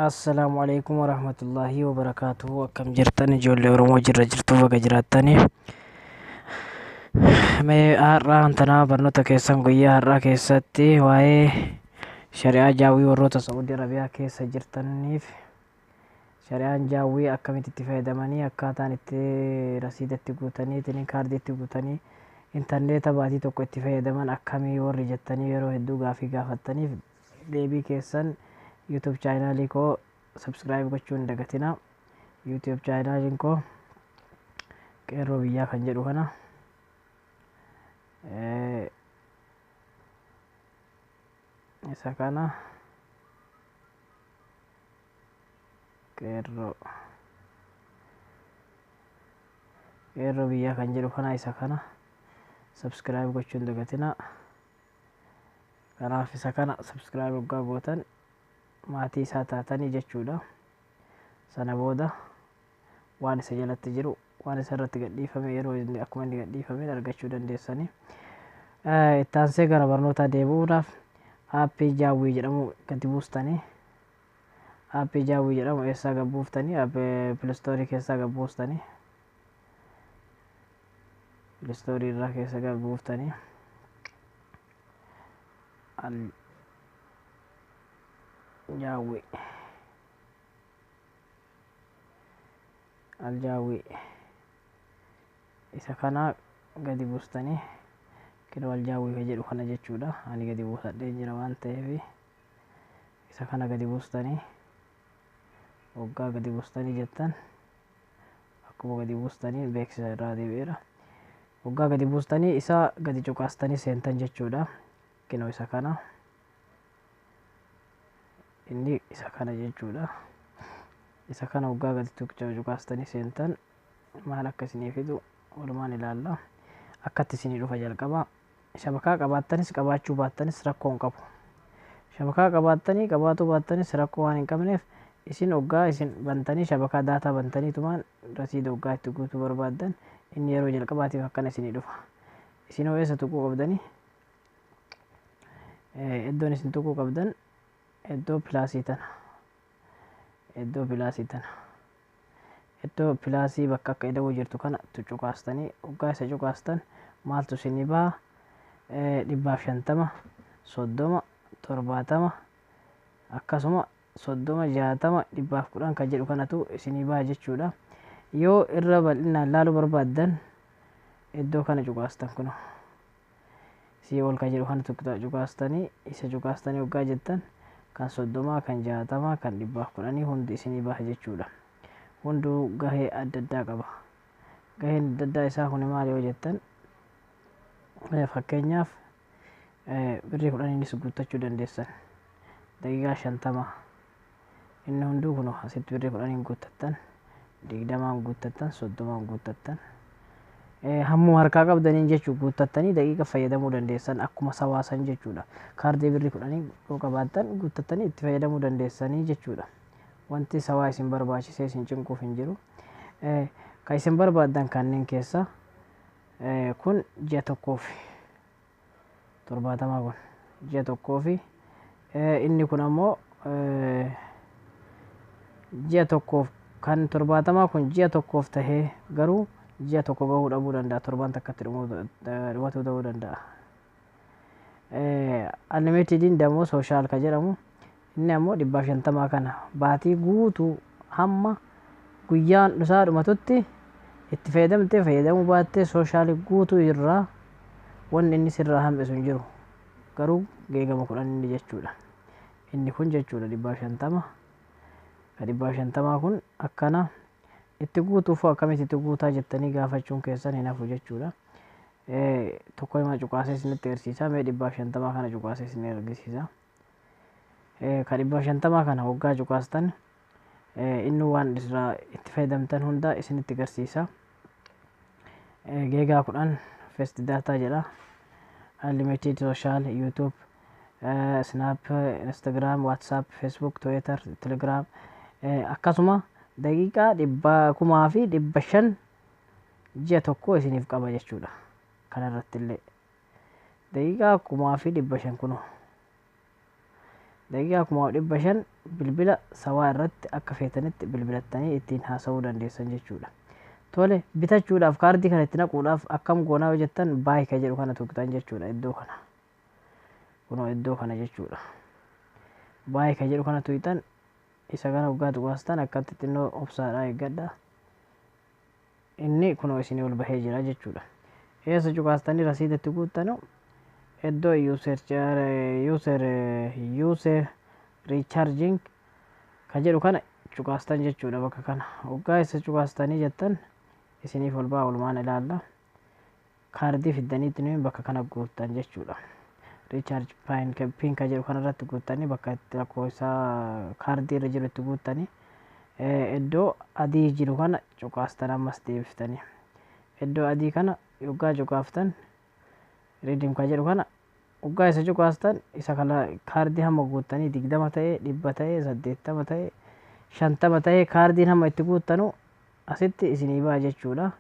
Assalaamu alaikum warahmatullaahi wabarakaatuhu. Akkam jirtan ijoollee Oromoo? Jirra jirtu, baga jiraattani. Mee har'aa tanaa barnoota keessan guyyaa har'aa keessatti waa'ee shari'aa jaawwii warroota Saa'udii Arabiyaa keessa jirtaniif, shari'aan jaawwii akkamitti itti fayyadamanii, akkaataan itti rasiidatti guutanii, ittiin kaardiitti guutanii intarneeta baatii tokko itti fayyadaman akkamii warri jettanii yeroo hedduu gaafii gaafattaniif, deebii keessan YouTube chaanaalii koo subscribe gochuu hin dagatina. YouTube chaanaaliin koo Qeerroo Biyyaa kan jedhu kana, isa kana Qeerroo Biyyaa kan jedhu kana, isa kana subscribe gochuu hin dagatina. Kanaaf isa kana subscribe waggaa gootan maatii isaa taatanii jechuudha. Sana booda waan isa jalatti jiru, waan isa irratti gadhiifame, yeroo inni akkuma inni gadhiifameen argachuu dandeessanii. Ittaansee gara barnootaa deebi'uudhaaf aappii jaawwii jedhamu gadi buustanii, aappii jaawwii jedhamu eessaa gad buuftanii? Play Store keessaa gad buustanii, Play Store irraa keessa gad buuftanii, al jaawwii, al jaawwii isa kana gadi buustanii, kinoo al jaawwii ka jedhu kana jechuudha. Ani gadi buusadhee jira waan ta'eef, isa kana gadi buustanii, waggaa gadi buustanii jettan, akkuma gadi buustanii beeksisa irraa deebi'eera. Waggaa gadi buustanii isa gadi cuqaastanii seentan jechuudha. Kinoo isa kana, inni isa kana jechuudha. Isa kana waggaa gadi cuqaastanii seentan maal akka isinii fidu walumaan ilaalla. Akkatti isinii dhufa jalqaba. Shabakaa qabaattanis qabaachuu baattanis rakkoo hin qabu. Shabakaa qabaattanii qabaatuu baattanis rakkoo waan hin qabneef, isin hoggaa isin bantanii shabakaa daataa bantaniitumaan rasiida hoggaa itti guutuu barbaaddan, inni yeroo jalqabaatiif akkana isinii dhufa. Isin hoo eessa tuquu qabdanii? Iddoon isin tuquu qabdan iddoo pilaasii tana. Iddoo pilaasii tana. Iddoo pilaasii bakka akka ida'uu jirtu kana cuqaastanii, hoggaa isa cuqaastan maaltu isinii baha? 150, 30, 70, akkasuma 30, 60, 110 kan jedhu kanatu isinii baha jechuudha. Yoo irra bal'inaan laaluu barbaaddan iddoo kana cuqaastan, kunoo sii ol kan jedhu kana cuqaastanii, isa cuqaastanii hoggaa jettan kan 30, kan 60, kan 110 hundi isinii baha jechuudha. Hunduu gahee adda addaa qaba. Gaheen adda addaa isaa kuni maali yoo jettan, fakkeenyaaf birrii 10nis guuttachuu dandeessan. Daqiiqaa 50 inni hunduu kun asitti birrii 10n guuttattan, 20n guuttattan, 30n guuttattan. Hammuma harkaa qabdaniin jechuu guuttattanii daqiiqa fayyadamuu dandeessan, akkuma sawaasan jechuudha. Kaardii birrii 10 yoo qabaattan guuttattanii itti fayyadamuu dandeessanii jechuudha. Wanti sawaa isin barbaachisee isin cinquuf hin jiru. Kan isin barbaaddan kanneen keessa kun ji'a tokkoof 70, kun ji'a tokkoofi, inni kun ammoo ji'a tokkoof. Kan 70 kun ji'a tokkoof tahee garuu ji'a tokko gahuu dhabuu danda'a, torbaan takkatti dhumatuu ta'uu danda'a. Unlimitediin dammoo social ka jedhamu, inni ammoo 150 kana baatii guutuu hamma guyyaan isaa dhumatutti itti fayyadamtee fayyadamuu baattee social guutuu irraa wanni inni sirraa hambisu hin jiru. Garuu geegama 10 inni jechuudha. Inni kun jechuudha 150. Ka 150 kun akkana itti guutuuf akkamitti itti guutaa jettanii gaafachuun keessan hin hafu jechuudha. Tokko hima cuqaasee isinitti agarsiisa. Mee 150 kana cuqaasee isin argisiisa. Ka 150 kana hoggaa cuqaastan inni waan irraa itti fayyadamtan hunda isinitti agarsiisa. Giga 10 fast data jedha. Unlimited social, YouTube, Snap, Instagram, WhatsApp, Facebook, Twitter, Telegram, akkasuma daqiiqaa 5,500 ji'a tokko isiniif qaba jechuudha. Kanarratti illee daqiiqaa 5,500 kunoo. Daqiiqaa 1500 bilbila sawaa irratti akka feetanitti bilbilattanii ittiin haasa'uu dandeessan jechuudha. Tole, bitachuudhaaf, kaardii kana itti naquudhaaf akkam goonaa yoo jettan, buy ka jedhu kana tuqxan jechuudha iddoo kana. Kunoo iddoo kana jechuudha. Buy ka jedhu kana tuqxan. Isa kana waggaa tuqaastan akkatti xinnoo obsaadhaa eeggadha. Inni kunoo isinii ol bahee jira jechuudha. Eessa cuqaastanii rasiidatti guuttanu? Iddoo user recharging ka jedhu kana cuqaastan jechuudha bakka kana. Waggaa isa cuqaastanii jettan isiniif ol ba'a, olumaan ilaalla. Kaardii fiddaniitti nuyi bakka kana guuttan jechuudha. Recharge PIN ka jedhu kanarratti guuttanii, bakka itti lakkoofsa kaardii irra jiru itti guuttanii, iddoo adii jiru kana cuqaastan ammas deebiftanii. Iddoo adii kana yoggaa cuqaaftan, redeem ka jedhu kana waggaa isa cuqaastan, isa kana kaardii hamma guuttanii, 20 ta'e, 100 ta'e, 80 ta'e, 50 ta'e, kaardiin hamma itti guuttanu asitti isinii ba'a jechuudha.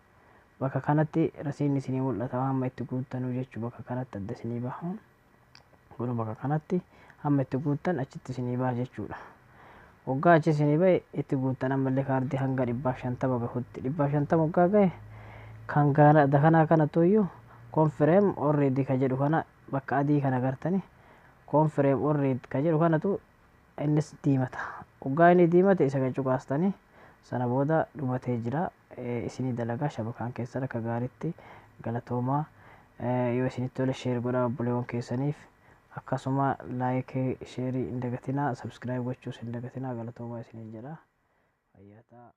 Bakka kanatti rasiin isinii mul'ata, hamma itti guuttanuu jechuu, bakka kanatti adda isinii baha. Kun bakka kanatti hamma itti guuttan achitti isinii baha jechuudha. Waggaa achi isinii bahe itti guuttan ammallee kaardii hanga 150 gahutti. 150 waggaa gahe, kan dakanaa kanattu iyyuu confirm or read ka jedhu kana, bakka adii kana gartani, confirm or read ka jedhu kanatu innis diimata. Waggaa inni diimate isa kan cuqaastanii, sana booda dhumatee jira. Isinii dalagaa shabakaan keessan akka gaariitti. Galatoomaa. Yoo isinitti tole share godhaa obboleewwan keessaniif, akkasuma like, share hin dagatinaa, subscribe gochuus hin dagatinaa. Galatoomaa isiniin jedha. Fayyaa ta'aa.